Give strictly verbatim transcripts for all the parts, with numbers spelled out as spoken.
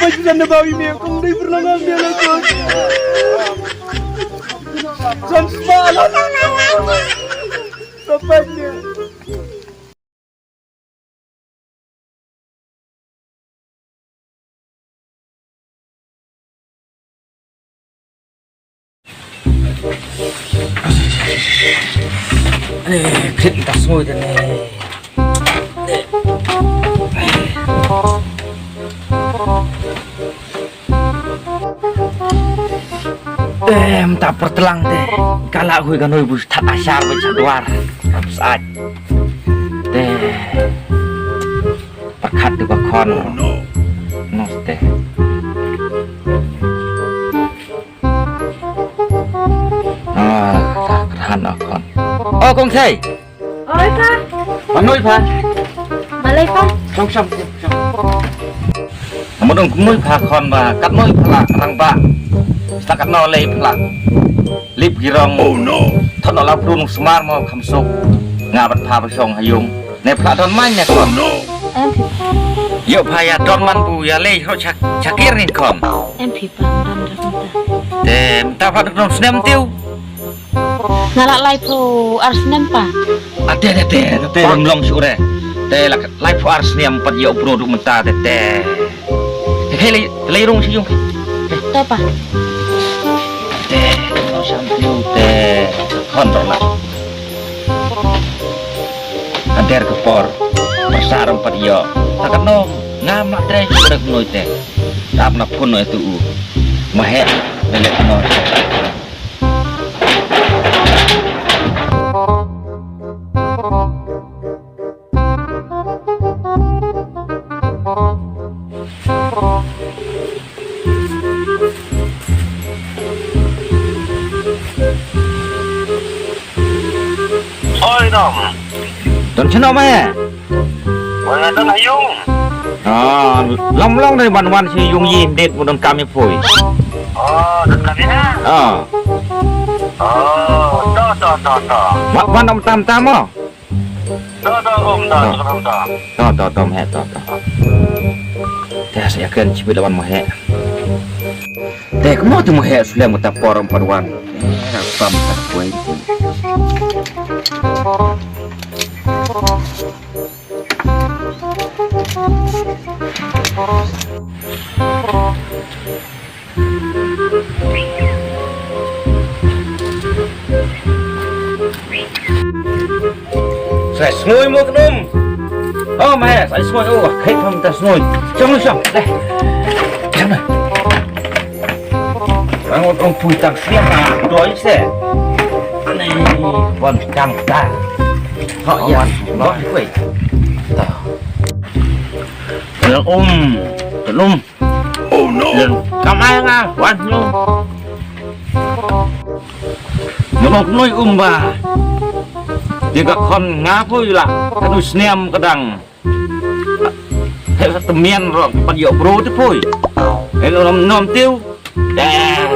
Jan da bawi me kong dei berlanga me la kong. Jan sma la. Sampai me. Ani, kit ta sngui ta ni. Te mynta pyrtlang te ka la hui ka noi bus that ashar ba cha dwar. Said te pakat tu ka khon. Nos te. Ah, ka khan na khon. Oh, kong thei. Oi, pa. Manoi, pa. Balei, pa? Shong, shong, shong. Amo dong kumoi pha khon ba kat noi pha la rang ba. Sta kat no lei pha la. Lip girong. Oh no. Thon la prung sumar mo kham suk. Nga bat pha ba shong hayung. Ne pha don man ne khon. Em phi pa. Yo pha ya don man bu ya lei ho chak chakir ni khon. Em phi pa don don ta. Te ta pha don snem tiu. Nga la laiphew ar snem pa. Ate te te te long long shu re. Te la laiphew ar snem pat ïoh bro du mynta te te. Te kai lei lei rung shu yung. To pa. Te long sam tiu te. Kon to la. Ader ke por. Pasar pat ïoh. Ta ka no ngam la tre shu re noi te. Tap na pun noi tu u. Mahe. Lele no. Oi dong. Don chano me. Wan nga don ha yung. Ah, long long dei ban wan shi yung yi dit mu don kam i pui. Oh, don kam i na. Ah. Oh, to to to to. Wan wan dong tam tam mo. To to um to to to. To to to me to to. Te sa ya ken chibi lawan mo he. Te kmo tu mo he sulem ta por um pat wan. Pam ta pui. Sai sngui mo khnum. Oh, ma, sai sngui, oh, khai pham ta sngui. Chong, chong, deh. Chong na. Rang ot ong pui tang sniam ta doi se. Ani, bon tang ta. Ho ya, bon pui. Ta. Ong um, ong um. Oh no. Len kamai nga wan nu. Nong noi um ba. Dia ka khon nga pui la. Kanu sniam kadang. He sa temian ro pat yo bro te pui. He nom nom tiu. Deh.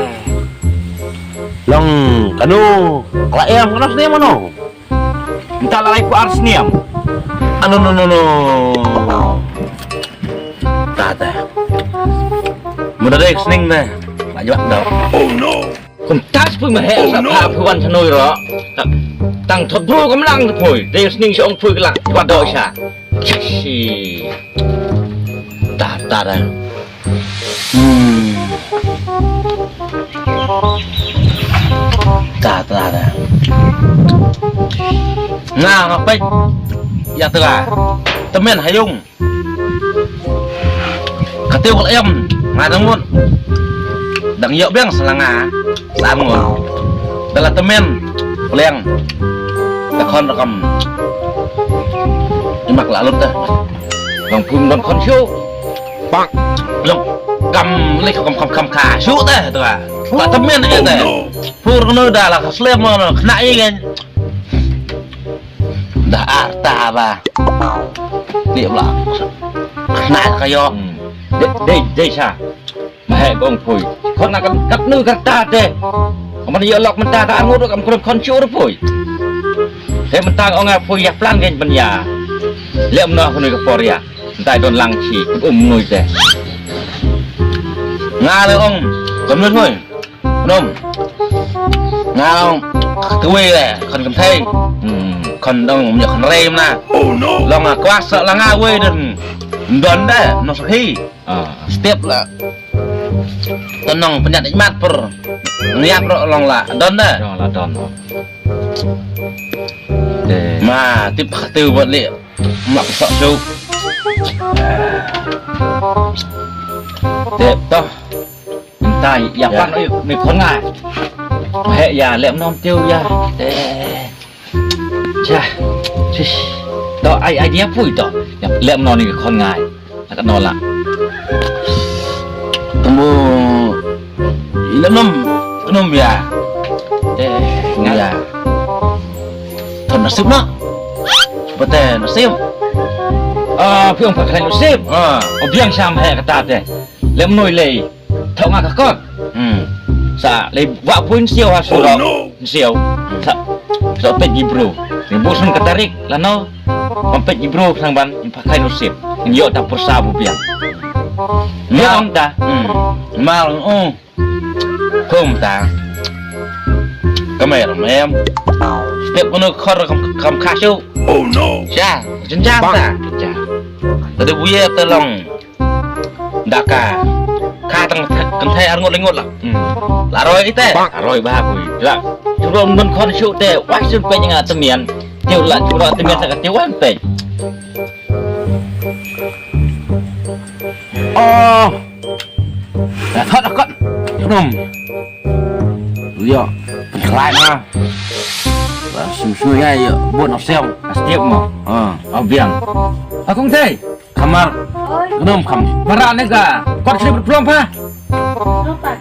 Long kanu. Kala em kanu sniam ano. Nta la lai ku ar sniam. Ano no no no. Ta ta. Muda dei sning ne. Ba jwak dau. Oh no. Kum tas pun mah he sa pha phu wan sanoi ro. Tang thot bru kam lang pui. Dei sning shong pui kelak. Jwak dau sha. Shi. Ta ta da. Hmm. Ta ta da. Nga nga peit. Ya tera. Temen hayung. Katu kal em nga dang mut. Dang yok biang selanga. Sa ngut. Dala temen. Pleng. Takon rakam. Imak la lut dah. Bang pun bang kon shu. Bang. Long kam lek kam kam kam ka shu teh tu ah. Ba temen eh teh. Pur kenu dah lah keslem mana kena i kan. Dah arta ba. Dia pula. Kena kayo. Dei dei dei sa. Mahek ong pui. Kon nak kat nu kat ta teh. Kaman ya lok mentah ta ngut kam kurang kon shu pui. He mentang ong pui ya plan kan ben ya. Lem noh kenu ke por ya. Ntai don lang chi, um nui te. Nga la ong, kam lut hoi. Nom. Nga ong, kawei le, khon kynthei. Hmm, khon dong, ym ïoh khon rei mna. Long nga kwah sa la nga wei don. Don da, no sakhi. Ah. Step la. Tonong penyat ikmat per. Ngiap ro long la, don da. Long la don. Te. Ma, tip khatu buat li. Mak sok suk. Tip toh. Mynta ïa pan oi me khon ngai. He ïa lem nom tiu ïa. Eh. Cha. Sis. To ai ai dia pui to. Ïa lem nom ni khon ngai. Ka no la. Tumbu. Lem nom. Nom ïa. Eh, ngai. Ïa. Ton nasib na. Bate nasib. Ah, piong pa khlaiñ nasib. Ah. Obiang sam he kata te. Lem noi lei. Thok nga ka kot. Hmm. Sa lei wa pun siau ha surok. Siau. Sa sa pet gibro. Ni bu sun ka tarik lano. Pam pet gibro sang ban in pakai nusip. In yo ta pursa bu biang. Ni ong ta. Hmm. Mal ong. Hom ta. Kamai ram em. Step kono khor kam kam khasu. Oh no. Cha, jenjang ta. Cha. Tadi buye ta long. Daka. Ka tang kynthei ar ngut le ngut la. Hmm. La roi ite. La roi ba kui. La. Churom nun khon shu te. Wai sun pej nga temian. Tiu la churom temian sa ka tiu wan pej. Oh. Ya thot akot. Churom. Yo. Pengkelai na. Ba sum sum ya yo. Buat nak siang. Stiap mo. Ah. Abiang. Akong tei. Kamar. Oi. Gnam kam. Para ne ga. Kot sini berpeluang pa. Apa?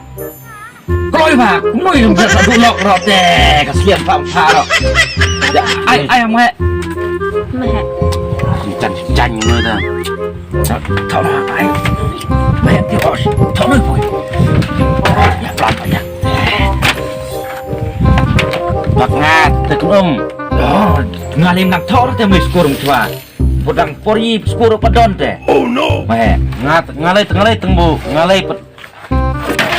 Kloi pa. Moi yang biasa dulok rok te. Kasian pa pa rok. Ya, ai ai mai. Meh. Jan jan ni dah. Tau na ai. Mai ti os. Tau na poi. Ya pelan ya. Bak ngat te kum. Oh, ngalim nang thor te mui skur mchwa. Podang pori skur padon te. Oh no. Meh. Ngat ngalai tengalai tengbu ngalai pet.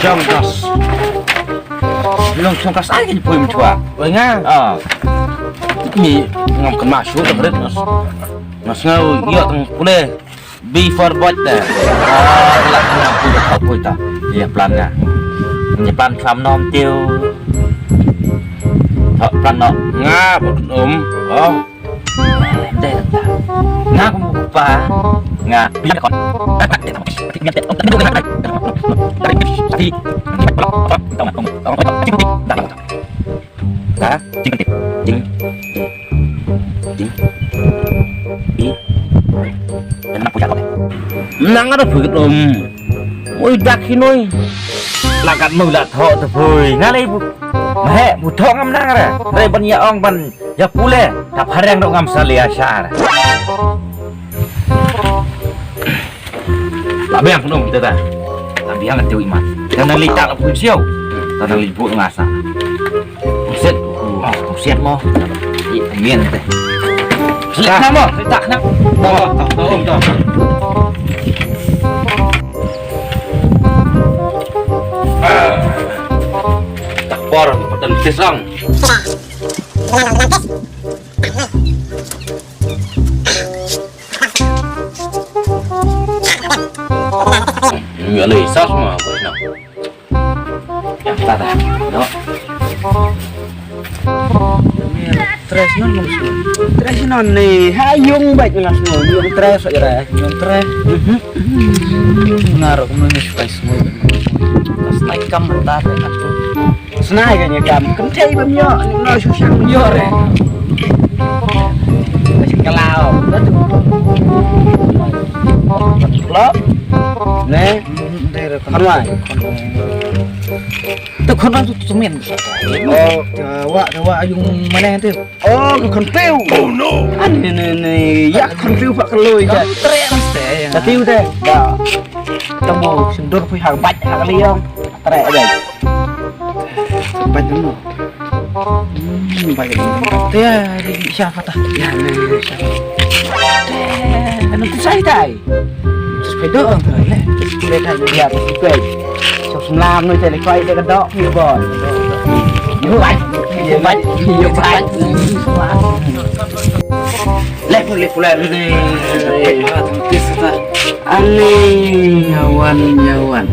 Chongkas. Bilong chongkas ai kan pui mchwa. Wei nga. Ah. Ni ngam kena shu dengrit nas. Nas ngau yo teng pule. Before bot te. Ah, la ngam pui ta pui ta. Ye plan nga. Ye plan sam nom tiu. Thok plan no. Nga bot um. Oh. Nga kum pa nga. Ka jing kentip jing jing i dan nak puja kau. Nang ada begitu. Oi dak hi noi. Lakat mu la tho te pui. Ngalai bu. Mahe bu tho ngam nang re. Re ban ya ong ban ya pule. Ta phareng dok ngam salia shar. La biang nong te ta. La biang te wi mat. Yang nang li tak la pui siau. Ta nang li bu ngasa. Buset. Oh, buset mo. Ih, mien teh. Selit na mo, selit tak na. Mo, mo, mo, mo. Tak por, patan pisang. Ini ada isas mah, apa ini? Yang tata, no. Tres non ngam sngewthuh. Tres non ne ha yung bait nga sngewthuh yung tres ira yung tres. Nga rok mun ne spai sngewthuh. Ka snai kam mynta te atu. Snai ka nya kam kan thei bam yo ni no shu shang yo re. Ka sing kalau. Lo. Ne. Kan wai. Tu khon tu tu men. Oh, wa wa yung mana tu. Oh, ka khon tiu. Oh no. An ni ni ni ya khon tiu pa ka loi ka. Tre ste. Ka tiu te. Ba. Tamo sindur pui ha bait ha liang. Tre bait. Bait no. Hmm, bait. Te di siapa ta? Ya ni siapa? Te anu tu sai tai. Terus pedo ang tu le. Terus pedo ya tu. Lam no jale koi jale dok ni bon. Yo bai. Yo bai. Yo bai. Lepu lepu le. Ani nyawan nyawan.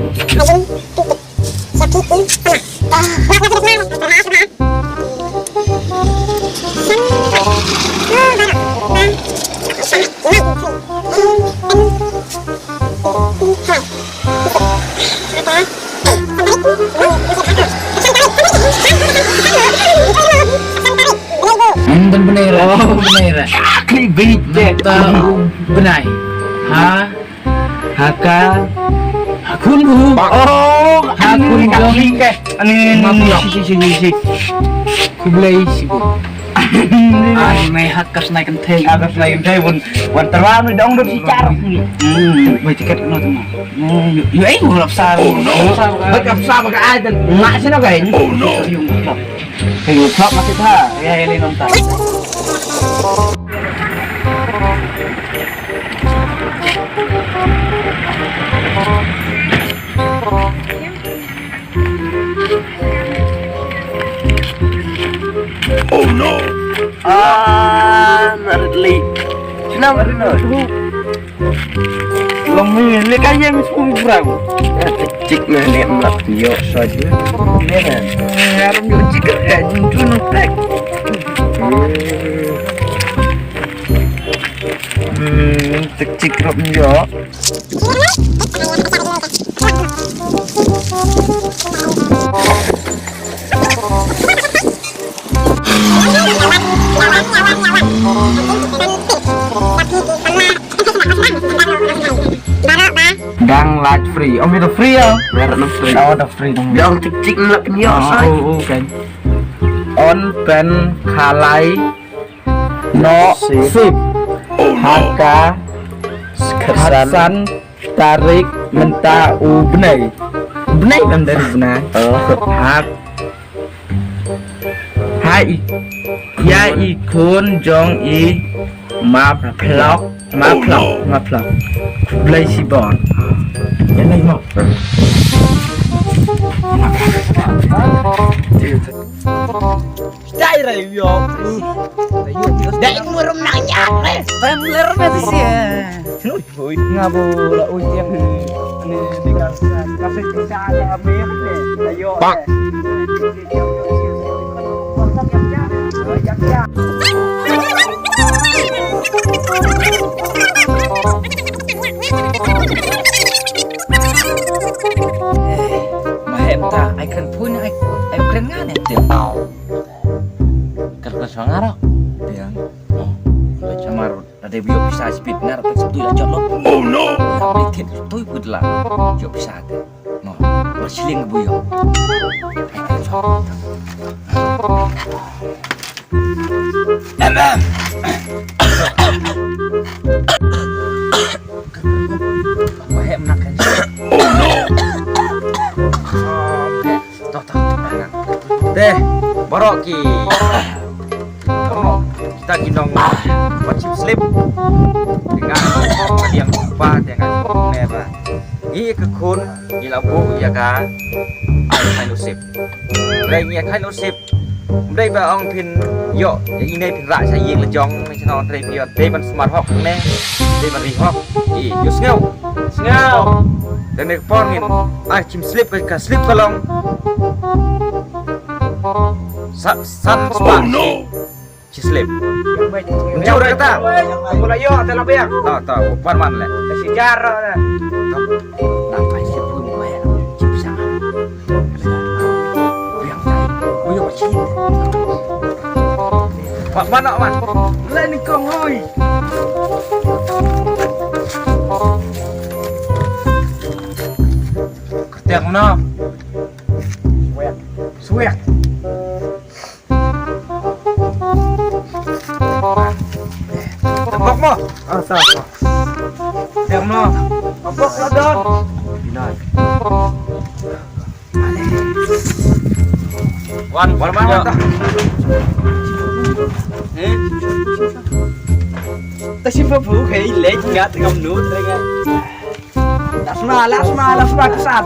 Ynda bnai ra, oh, bnai ra. Kli bit de. Mynta bnai. Ha? Haka. Hakun bu. Oh, hakun jong. Ani, ani, si, si, si, si, si. Khublei shibun. Ani, haka snai kan thei. Haka snai kan thei, wan, wan terwa ni dong dong si char. Hmm, mai tiket no tu. Hmm, yu, yu, eh, ngulap sar. Oh, no. Ngulap sar. Ngulap sar, baka ai dan. Mak sino kai. Oh, no. Yu, ngulap. Hey, what's up, Mas Ita? Ya, ya, ni nonton. Oh no! Ah, narit li. Sina narit li. Long ni, le ka yang sum brang. Tik na ne mlak yo saja. Ne kan. Ngarum yo tik ka jun jun tek. Hmm, tik tik rop yo. Dang light free. Oh, with the free ya? Merah na free. Oh, the free dong. Dang tik tik na pnyo. Oh, oh, okay. On pen khalai no sip. Haka khatsan tarik mynta u bnai. Bnai kan dari bnai. Oh. Hak Ha i, ya i khun jong i ma phlok, ma phlok, ma phlok. Blei shibun. Ya nai mo. Dai rai yo. Dai murum nang nyak le. Pemler mati sia. Hui, nga bu la ui tiang ni. Ni di ka, ka se ka se ka me ni. Ayo. Bang. Ma hem ta, ai kren pun, ai, ai kren ngan em tiang. Kren kren swa ngarok. Tiang. Oh, kren swa ngarok. Lada ïoh pisa sipit ngar ka sipit la jot lo. Oh no. Ïa beli kit tu put la. Ïoh pisa te. No. Ba shilling bu ïoh. Em em. Ba hem nak kan. Oh no. Toh, toh, toh, toh. Te, baroh ki. Baroh kita ki nong, ba shim slip. Te nga ong, ka liang kpa, te nga ong ne ba. Ngi ka khun, ngi la buh ïa ka. Ai, ai, no slip. Re ngi ai, no slip. Ym dei ba ong phin ïoh, ïa ine phin rah sha ïing la jong, ne sha no, ym dei phi ïoh, dei ban sumar hok ne, dei ban ri hok. I, ïoh sngew. Sngew. Te ne ka por ngin ai shim slip ka, ka slip ka long. Sa, san spah. Oh no. Shi slip. Jur kata. Mula ïoh te la biang. Ta, ta, u pan man le. Shi jar. Na pai shi pun mai. Shim sa. Biang tai. Uyo shi. Pak mana man. Le ni kong oi. Ketiak mana? Suek. Suek. Tembok mo. Ah, sa, sa. Ketiak mana? Tembok lah don. Binai. Wan, wan, wan, wan. Eh? Ta shi pha phu khai leh ngat ngam nu, ta ngat. Lasma, lasma, lasma kesan.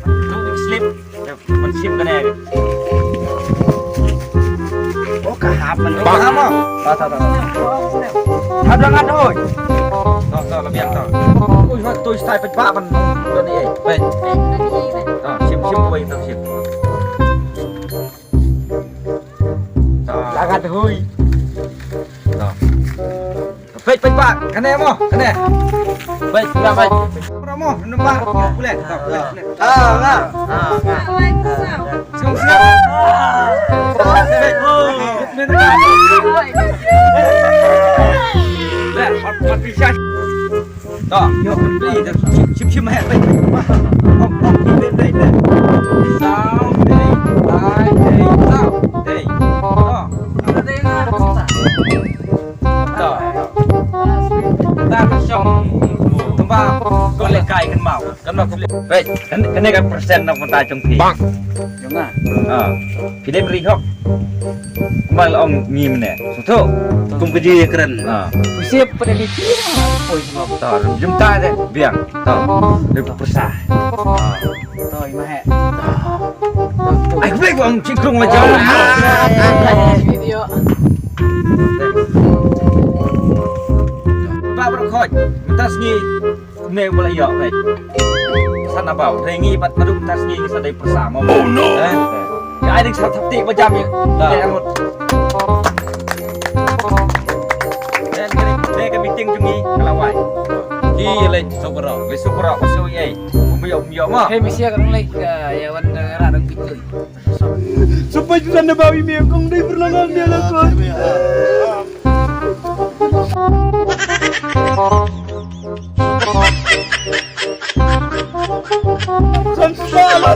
Tu slip. Ban shim kane. Oh, ka hap man. Ka hap mo. Ta, ta, ta, ta. Hap da ngat hoi. To, to, la biang to. Ui, hoi, to stai pet ba ban. Ban ni, eh. Pet. To, shim, shim, wei, to, shim. To. La ngat hoi. To. Peit, peit, ba, kane mo, kane. Peit, peit, peit. Ora mo, nampak. Boleh, tak, boleh, boleh. Ah, ah, ah. Siap, siap. Peit, oh. Dah, empat, empat pieces. Tak, yo, peit, peit, shim, shim, shim, eh, peit, peit. Oh, oh, peit, peit, peit. Sound, eh, eh, eh, sound, eh. Oh. Ada yang ada. Tang shong. Tang ba ko leh kai kan mau. Kan mau ko leh. Wei, kan kan ka persen na pynta jong phi. Jong nga. Ha. Phi dei ri hok. Mal ong ngi mne. Sutu. Kum ka ji kren. Ha. Usip pada ni. Poi semua. Ta jumpa deh. Biang. Ta. Dei pyrsa. Toi ma he. Ai, khublei ba ong chingkrung la jong. Video. Ba bro khoi. Mynta sngi ne ba la ïoh kai. Sa na bau. Re ngi bat nadu mynta sngi ngi sa dei pyrsa mo. Oh no. Eh? Ya ai ding sa thap ti ba jam ya. Dei angut. Dei ka meeting jong ngi ka la wai. Ki lei sukro. Lei sukro, sukro ei. Bym ïoh, bym ïoh mo. He misia ka dang lei ka ïa wan da ra dang pit. Sampai juta na bawi me kong dei berlangan dia lah kong. San sala.